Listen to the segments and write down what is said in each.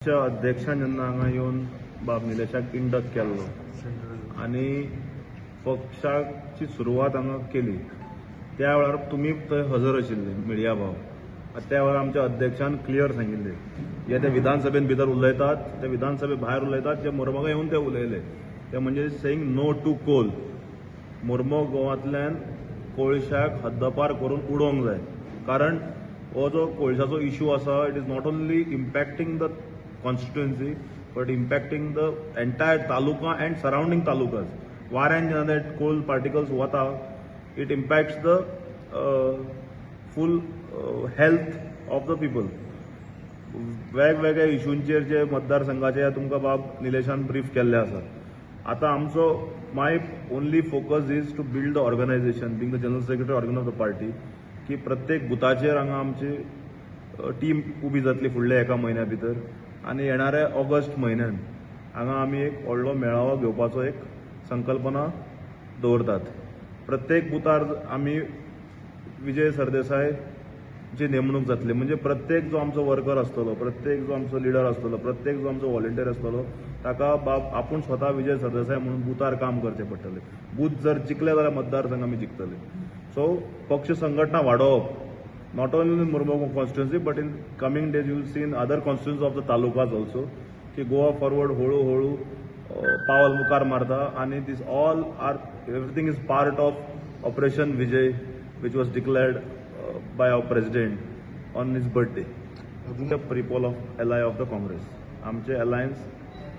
आमच्या अध्यक्षान जेन्ना हांगा येवन बाब निलेशाक इंडक्ट केल्लो आनी पक्षाची सुरवात हांगा केली, त्या वेळार तुमी थंय हजर आशिल्ले मिडिया भाव. त्या वेळार आमच्या अध्यक्षान क्लियर सांगिल्लें, जे ते विधानसभेन भितर उलयतात, ते विधानसभे भायर उलयतात, जे मोरमुगांव येवन ते उलयले ते म्हणजे सेईंग नो टू कोल. मोरमुगांवांतल्यान कोळशाक हद्दपार करून उडोवंक जाय, कारण हो जो कोळशाचो इशू आसा, it is not only impacting the constituency but impacting the entire taluka and surrounding talukas. वाऱ्यान जेन्ना ते कोल पार्टिकल्स वता, it impacts the full health of the people. वेगवेगळ्या इशूंचेर जे मतदारसंघाचे तुमकां बाब निलेशान ब्रीफ केल्ले आसा. आतां आमचो my only focus is to build the organization, being the general secretary organ of the party, की प्रत्येक बुथाचेर हांगा आमची टीम उबी जातली फुडल्या एका म्हयन्या भितर आनी येणाऱ्या ऑगस्ट म्हयन्यान हांगा आमी एक व्हडलो मेळावो घेवपाचो एक संकल्पना दवरतात. प्रत्येक बुथार आमी विजय सरदेसाय ची नेमणूक जातली, म्हणजे प्रत्येक जो आमचो वर्कर आसतलो, प्रत्येक जो आमचो लिडर आसतलो, प्रत्येक जो आमचो व्हॉलंटियर आसतलो, ताका बाब आपूण स्वता विजय सरदेसाय म्हणून बुथार काम करचें पडटलें. बूथ जर जिखले जाल्यार मतदारसंघ आमी जिखतले. सो पक्ष संघटना वाडोवप, not only in Mormugao constituency but in coming days you will see in other constituency of the talukas also, की गोवा फॉरवर्ड हळू हळू पावल मुखार मारता आनी this all are everything is part of Operation Vijay, which was declared by our president on his birthday. Pre-poll of ally of the Congress. आमचे alliance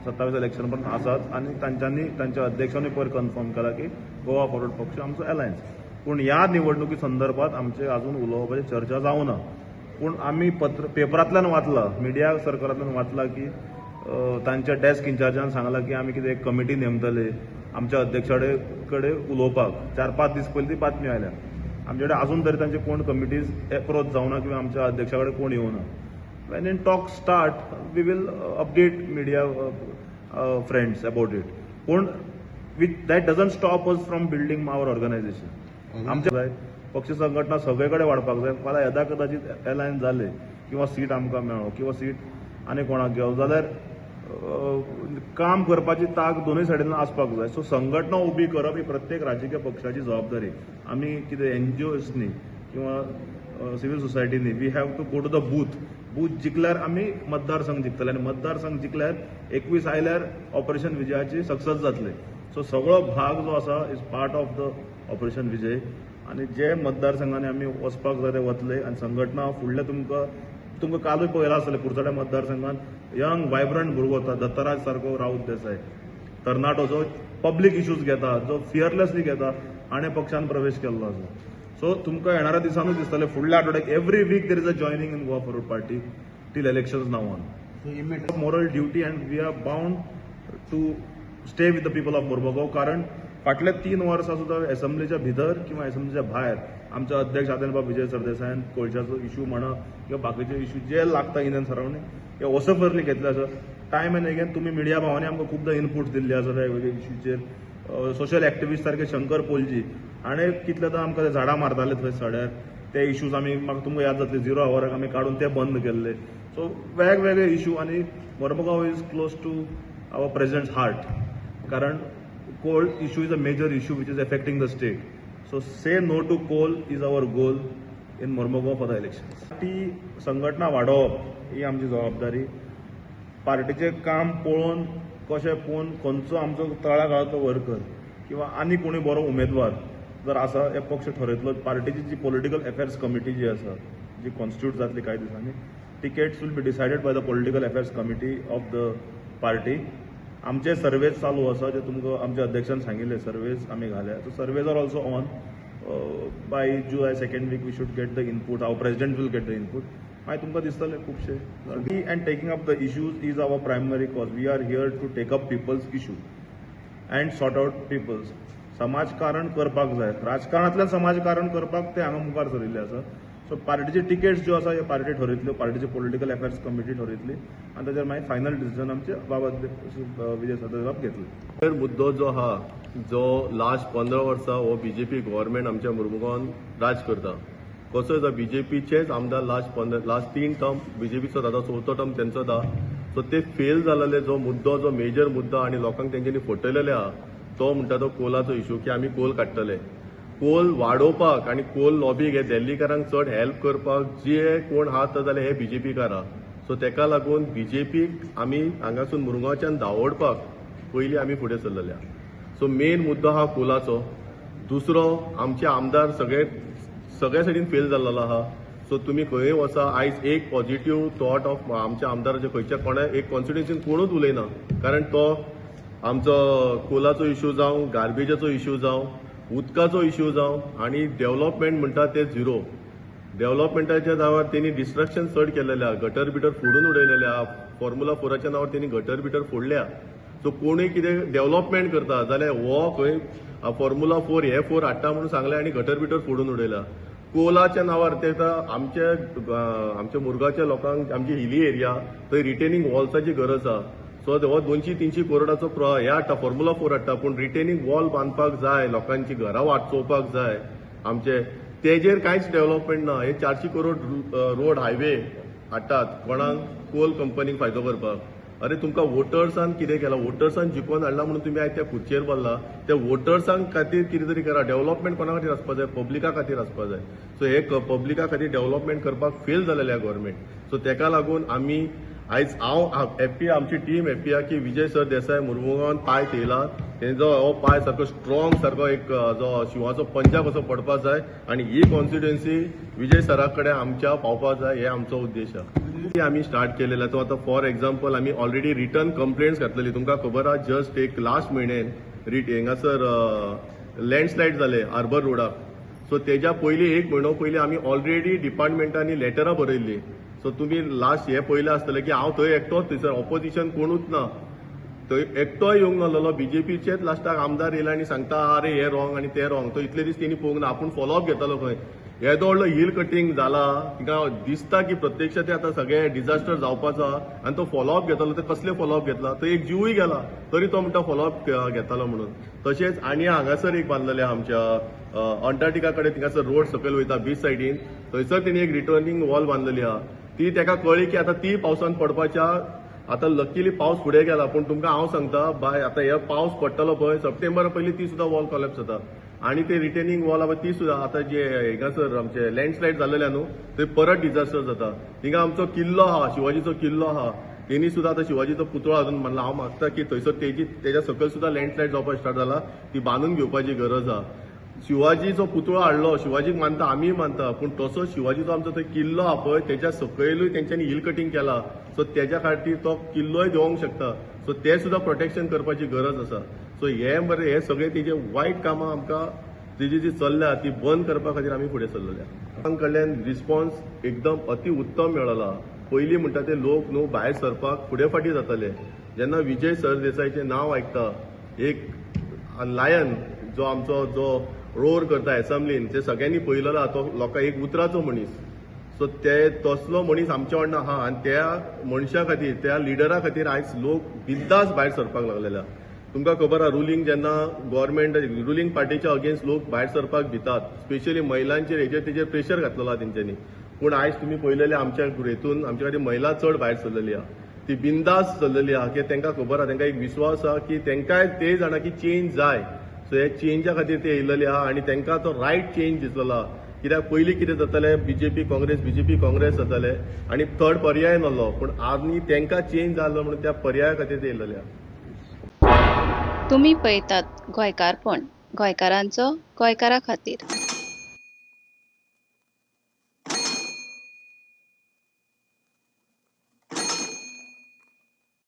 27 election पर्यंत आसात आनी तांच्यांनी, तांच्या अध्यक्षांनी पयर कन्फर्म केला की गोवा फॉरवर्ड पक्ष आमचो अलायन्स. पूण ह्या निवडणुकी संदर्भात आमचे अजून उलोवपाची चर्चा जावना. पूण आमी पत्र पेपरांतल्यान वाचला, मिडिया सर्कलांतल्यान वाचला की तांच्या डेस्क इन्चार्जान सांगला की आमी कितें एक कमिटी नेमतले आमच्या अध्यक्षा कडेन उलोवपाक. 4-5 दीस पयलीं ती बातमी आयल्या. आमचे कडेन अजून तरी तांचे कोण कमिटीज एप्रोच जावना किंवा आमच्या अध्यक्षा कडेन कोण येवना. When in talk start, we will update media friends about it. पूण with that doesn't stop us from building our organization. आमच्या जाय पक्ष संघटना सगळे कडेन वाडपाक जाय. फाल्यां येदा कदाचित अलायन्स जाले किंवा सीट आमकां मेळ्ळो किंवा सीट आनी कोणाक गेलो जाल्यार काम करपाची ताक दोनूय सायडीन आसपाक जाय. सो संघटना उबी करप ही प्रत्येक राजकीय पक्षाची जबाबदारी. आमी कितें एनजीओस न्ही किंवा सिव्हील सोसायटी न्ही. We have to go to the booth. Booth जिखल्यार आमी मतदारसंघ जिखतले आनी मतदारसंघ जिखल्यार, 21 आयल्यार ऑपरेशन विजयाची सक्सेस जातले. सो सगळो भाग जो आसा is part of the Operation Vijay आनी जे मतदारसंघांनी आमी वचपाक जाय ते वतले आनी संघटना फुडले तुमकां कालूय पळयलां आसतलें, कुडचड्या मतदारसंघात यंग वायब्रंट भुरगो वता, दत्तराज सारको राऊत देसाय, तरणाटो जो पब्लीक इश्यूज घेता, जो फियरलेसली घेता, हाणें पक्षान प्रवेश केल्लो आसा. सो तुमकां येणाऱ्या दिसांनूच दिसतलें, फुडल्या आठवड्याक every week there is a joining in Goa Forward Party till elections now on. Moral duty and we are bound to stay with the people of Mormugao, कारण फाटले 3 वर्सां सुद्दां एसेंब्लीच्या भितर किंवा एसेंब्लीच्या भायर आमचे अध्यक्ष आदरणीय विजय सरदेसायान कोळशाचो इशू म्हणा किंवा बाकीचे इशू जे लागता इन सरावंडींग हे वॉसफरली घेतले आसा. टायम एन्ड अगेन तुमी मिडिया भावांनी आमकां खुबदां इनपूट दिल्ले आसा वेगवेगळे इश्यूचेर. सोशल एक्टिविस्ट सारखे शंकर पोलजी हाणें कितलेदां आमकां ते झाडां मारताले थंय सड्यार, ते इश्यूज आमी, म्हाका तुमकां याद जातले, झिरो आवराक आमी काडून ते बंद केल्ले. सो वेगवेगळे इशू आनी Mormugao is close to our president's heart, कारण coal issue is a major issue which is affecting the state. So say no to coal is our goal in Mormugao for the election. ती संघटना वाडोवप ही आमची जबाबदारी. पार्टीचें काम पळोवन, कशें पळोवन, खंयचो आमचो तळागाळाचो वर्कर किंवा आनी कोणूय बरो उमेदवार जर आसा, हे पक्ष ठरयतलो. पार्टीची जी पॉलिटिकल अफेर्स कमिटी जी आसा, जी कॉन्स्टिट्यूट जातली कांय दिसांनी, tickets will be decided by the political affairs committee of the party. आमचे सर्वेज चालू आसा, जे तुमकां आमच्या अध्यक्षान सांगिल्ले सर्वेज आमी घाल्या. So surveys are also on. By July second week we should get the input, our president will get the input. मागीर तुमकां दिसतले खुबशे. And taking up the issues is our primary cause. We are here to take up people's issue and sort out people's. समाजकारण करपाक जाय, राजकारणांतल्यान समाजकारण करपाक ते हांगा मुखार सरिल्ले आसा. सो पार्टीचे टिकेट्स ज्यो आसा, ह्यो पार्टी ठरयतल्यो, पार्टीची पॉलिटिकल अफेर्स कमिटी ठरयतली आनी ताचेर मागीर फायनल डिसिजन आमचे बाबा विजय सरदेसाय घेतले. तर मुद्दो जो आहा, जो लास्ट 15 वर्सां हो बीजेपी गव्हर्मेंट आमच्या मुर्मुगांवान राज करता. कसो जाता, बीजेपीचेच आमदार लास्ट 15, लास्ट तीन टर्म बीजेपीचो जाता, चवथो टर्म तेंचो जाता. सो ते फेल जालेले जो मुद्दो, जो मेजर मुद्दो आनी लोकांक तेंच्यांनी फटयलेले आहा तो म्हणटा तो कोलाचो इशू की आमी कोल काडटले. कोल वाडोवपाक आनी कोल लॉबीक हे दिल्लीकारांक चड हेल्प करपाक जे कोण आहात जाल्यार हे बीजेपीकार आहा. सो तेका लागून बीजेपीक आमी हांगासून मुरगांवच्यान धांवडपाक पयलीं आमी फुडें सरलेले आहा. सो मेन मुद्दो आहा कोलाचो. दुसरो आमचे आमदार सगळ्या सायडीन फेल जाल्लो आहा. सो तुमी खंय वचा आयज एक पॉझिटिव्ह थॉट ऑफ आमच्या आमदाराचे खंयच्या कोणा एक कॉन्स्टिट्युन्सीन कोणूच उलयना, कारण तो आमचो कोलाचो इशू जावं, गार्बेजाचो इशू जावं, उदकाचो इशू जावं आनी डेव्हलपमेंट म्हणटा ते झिरो. डेव्हलपमेंटाच्या नांवार तेणी डिस्ट्रक्शन चड केलेलें आहा, गटर बिटर फोडून उडयलेले आहा, फॉर्मुला 4च्या नांवार तेणी गटर बिटर फोडल्या. सो कोणूय कितें डेव्हलपमेंट करता जाल्यार हो खंय फॉर्मुला 4 हे 4 हाडटा म्हणून सांगलें आनी गटर बिटर फोडून उडयला. कोलाच्या नांवार ते आमच्या मुरगांवच्या लोकांक आमची हिली एरिया थंय रिटेनिंग वॉल्साची गरज आहा. सो हो 200-300 करोडाचो हे हाडटा, फॉर्मुला 4 हाडटा, पूण रिटेनिंग वॉल बांदपाक जाय, लोकांची घरां वाचोवपाक जाय आमचे, तेजेर कांयच डेव्हलपमेंट ना. हे 400 करोड रोड हायवे हाडटात कोणाक, कोल कंपनीक फायदो करपाक. अरे तुमकां वोटर्सान कितें केलां, वोटर्सान जिखोवन हाडला म्हणून तुमी आयज त्या खुर्चेर बसला, त्या वोटर्सां खातीर कितें तरी करा. डेव्हलपमेंट कोणा खातीर आसपा जाय, पब्लिका खातीर आसपा जाय. सो हे पब्लिका खातीर डेव्हलपमेंट करपाक फेल जालेले गव्हर्मेंट. सो तेका लागून आमी आयज हांव हॅप्पी, आमची टीम हॅप्पी आहा की विजय सर देसाय मुरमुगांवान पांय थेयला. तेंचो हो पांय सारको स्ट्रॉंग, सारको एक जो शिंवाचो पंजा कसो पडपाक जाय आनी ही कॉन्स्टिट्युएन्सी विजय सरा कडेन आमच्या पावपाक जाय, हे आमचो उद्देश आहा. आमी स्टार्ट केलेला तो आतां फॉर एग्जाम्पल आमी ऑलरेडी रिटर्न कंप्लेंट्स घातलेली. तुमकां खबर आहा, जस्ट एक लास्ट म्हयन्यान हांगासर लँडस्लायड जाले हार्बर रोडाक. सो तेज्या पयलीं एक म्हयनो पयलीं आमी ऑलरेडी डिपार्टमेंटांनी लेटरां बरयल्ली. सो तुमी लास्ट हे पयलें आसतलें की हांव थंय एकटोच, थंयसर ऑपोजिशन कोणूच ना, थंय एकटोय येवंक नासलेलो. बीजेपीचेच लास्टाक आमदार येयले आनी सांगता अरे हे रॉंग आनी ते रॉंग. तो इतले दीस तेणी पळोवंक ना, आपूण फॉलोअप घेतालो खंय. येदो व्हडलो हिल कटींग जाला, तिका दिसता की प्रत्यक्ष ते आतां सगळे डिझास्टर जावपाचो आहा आनी तो फॉलोअप घेतालो. ते कसले फॉलोअप घेतला, तो एक जिवूय गेला तरी तो म्हणटा फॉलोअप घेतालो म्हणून. तशेंच आनी हांगासर एक बांदलेलें आमच्या अंटार्क्टिका कडेन, थिंगासर रोड सकयल वयता बीच सायडीन, थंयसर तेणी एक रिटर्निंग वॉल बांदलेली आहा. ती तेका कळ्ळी की आतां ती पावसान पडपाच्या. आतां लकीली पावस फुडें गेला, पूण तुमकां हांव सांगता बाय, आतां हे पावस पडटलो पळय सप्टेंबरा पयलीं ती सुद्दां वॉल कोलॅप्स जाता. आनी ते रिटेनिंग वॉल आहा ती सुद्दां आतां जे हांगासर आमचे लँडस्लायड जाल्लेले न्हू थंय परत डिझास्टर जाता. थिंगा आमचो किल्लो आहा, शिवाजीचो किल्लो आहा, तेणी सुद्दां आतां शिवाजीचो पुतळो अजून म्हणला. हांव मागता की थंयसर तेज्या सकयल सुद्दां लँडस्लायड जावपाक स्टार्ट जाला, ती बांदून घेवपाची गरज आहा. शिवाजीचो पुतळो हाडलो, शिवाजीक मानता, आमीय मानता, पूण तसो शिवाजीचो आमचो थंय किल्लो आहा पळय तेज्या सकयलूय तेंच्यांनी हिल कटींग केला. सो तेज्या खातीर तो किल्लोय देंवोंक शकता. सो ते सुद्दां प्रोटेक्शन करपाची गरज आसा. सो हे बरें, हे सगळे तेजे वायट कामां आमकां तेजी जी चल्ल्या ती बंद करपा खातीर आमी फुडें सरलेले. लोकां कडल्यान रिस्पॉन्स एकदम अति उत्तम मेळला. पयलीं म्हणटा ते लोक न्हू भायर सरपाक फुडें फाटीं जाताले. जेन्ना विजय सरदेसायचें नांव आयकता, एक लायन जो आमचो जो रोर करता एसेंब्लीन, ते सगळ्यांनी पळयलेलो आहा, तो लोकांक एक उतराचो मनीस. सो ते तसलो मनीस आमच्या वांगडा आहा आनी त्या मनशा खातीर, त्या लिडरा खातीर आयज लोक बिंदास भायर सरपाक लागलेले आहा. तुमकां खबर आहा, रुलींग जेन्ना गव्हर्मेंट रुलींग पार्टीच्या अगेन्स्ट लोक भायर सरपाक भितात, स्पेशली महिलांचेर हेजेर तेजेर प्रेशर घातलेलो आहा तेंच्यांनी. पूण आयज तुमी पळयलेले आमच्या हेतून आमच्या खातीर महिला चड भायर सरलेली आहा, ती बिंदास चल्लेली आहा की तांकां खबर आहा, तांकां एक विश्वास आहा की तांकांय ते जाणा की चेंज जाय. सो हे चेंजा खातीर ते येयलेले आहा आनी तांकां तो रायट चेंज दिसलेलो आहा. कित्याक पयलीं कितें जातालें, बीजेपी काँग्रेस, बीजेपी काँग्रेस जाताले आनी थर्ड पर्याय नासलो, पूण आनी तांकां चेंज जालो म्हणून त्या पर्याया खातीर ते येयलेले आहा. तुमी पळयतात गोंयकारपण, गोंयकारांचो गोंयकारा खातीर.